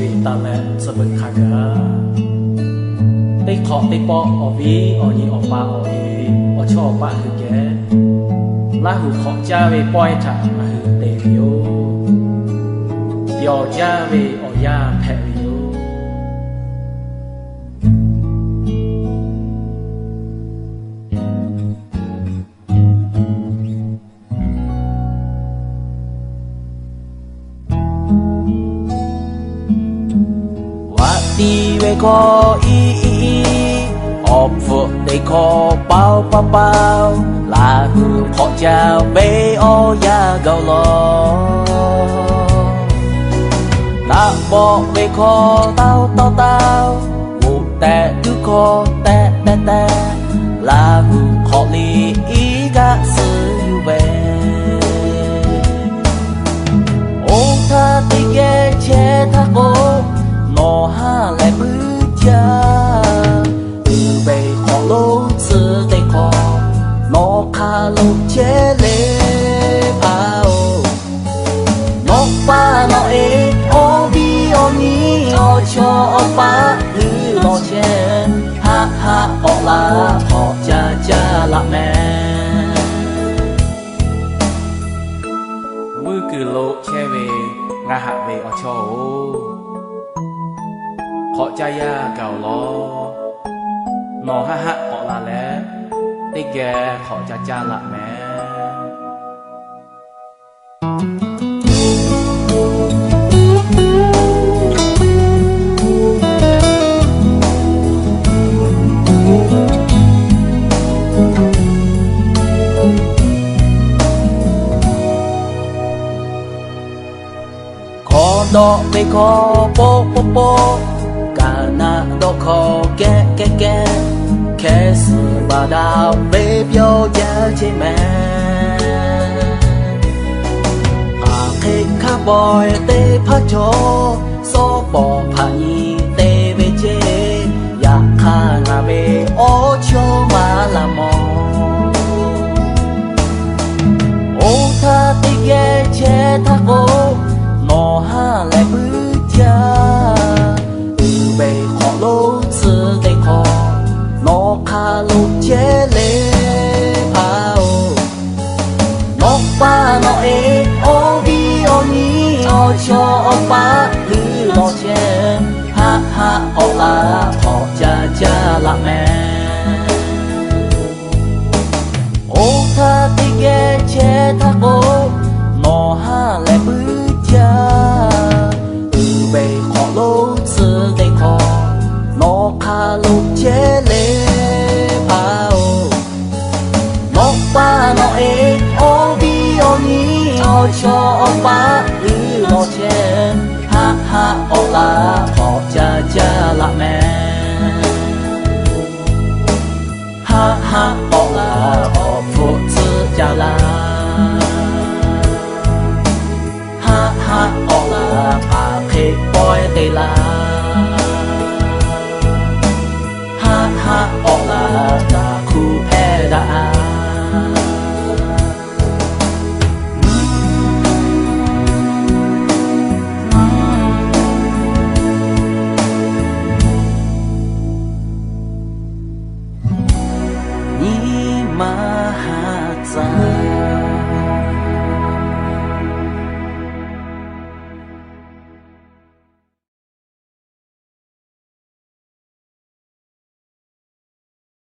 ve taˇ leh tcuh beuꞈ hk'a gaˬ. Teˇ hk'awꞈ teˇ pawˆ awˬ viˉ awˬ nyi awˬ pa awˬ e awˬ chawˇ awˬ paˆ hui geh Laˇ huˍ hk'awꞈ caˇ ve pawehˇ htaꞈ ngaˬ hui te ve yoˬ. Yawˬ jaˇ ve awˬ yanˇ hpehꞈ ve yoˬ. Vaꞈ tiˍ ve hkawˇ iˉ iˉ iˉ, awˬ hpfuhˆ teˇ hkawˇ paoˇ paoˇ paoˇ, Laˇ huˍ hk'awꞈ caˇ ve awˬ yanˇ gaˬ law. Naˆ bawˆ ve hkawˇ tawˇ tawˇ tawˇ, g'oꞈ tehꞈ tuˉ hkawˇ tehꞈ tehꞈ tehꞈ, Laˇ huˍ hk'awꞈ liꞈ iˉ kaˆ suh yuˬ ve. Oˇ htaˇ teˇ geh chehˇ htaˇ k'o, nawˬ haˉ lehˬ puiˉ jaˇ. Uiˍ ve hk'awꞈ lonˉ tcuh teˇ hkawˇ, nawˬ hk'aˬ lo chehˇ le hpaˇ oˬ. Nawˬ pa nawˬ e, awˬ viˉ awˬ nyi, awˬ chawˇ awˬ paˆ hui lawˬ chehˇ, haˆ haˆ k'awꞈ la hk'awꞈ ca caˇ laꞈ mehˍ. Vuiˇ kuiˬ lo chehˇ ve ngaˬ haꞈ ve awˬ chawˇ-oˬ, hk'awꞈ caˇ yaˇ gaˬ-oˬ law. Nawˬ haˆ haˆ k'awꞈ la leh, teˇ geh hk'awꞈ ca caˇ laꞈ mehˍ. Hkawꞈ dawˆ ve hkawˇ poˆ poˆ poˆ, kaˍ naˆ dawˇ hkawˇ kehˉ kehˉ kehˉ, hkeh suhˍ baˬ daꞈ ve pyawˇ jaˇ ceˇ mehˍ. Hk'aˬ hk'e hk'a pawehˇ teˇ hpaˇ chaw, sawˉ pawˍ hpaꞈ nyi te ve ceˇ, yaꞈ hk'aˇ ngaˬ ve awˬ chawˇ maˇ laˬ mawˬ. Oˇ htaˇ teˇ geh chehˇ htaˇ k'o, nawˬ haˉ lehˬ puiˉ jaˇ. Uiˍ ve hk'awꞈ lonˉ tcuh teˇ hkawˇ, nawˬ hk'aˬ lo chehˇ le hpaˇ oˬ. Nawˬ pa nawˬ e, awˬ viˉ awˬ nyi, awˬ chawˇ awˬ paˆ hui lawˬ chehˇ, haˆ haˆ k'awꞈ la hk'awꞈ ca caˇ laꞈ mehˍ. Oˇ htaˇ teˇ geh chehˇ htaˇ k'o, nawˬ haˉ lehˬ puiˉ jaˇ. Uiˍ ve hk'awꞈ lonˉ tcuh teˇ hkawˇ, nawˬ hk'aˬ lo chehˇ le hpaˇ oˬ. Nawˬ pa nawˬ e, awˬ viˉ awˬ nyi, awˬ chawˇ awˬ paˆ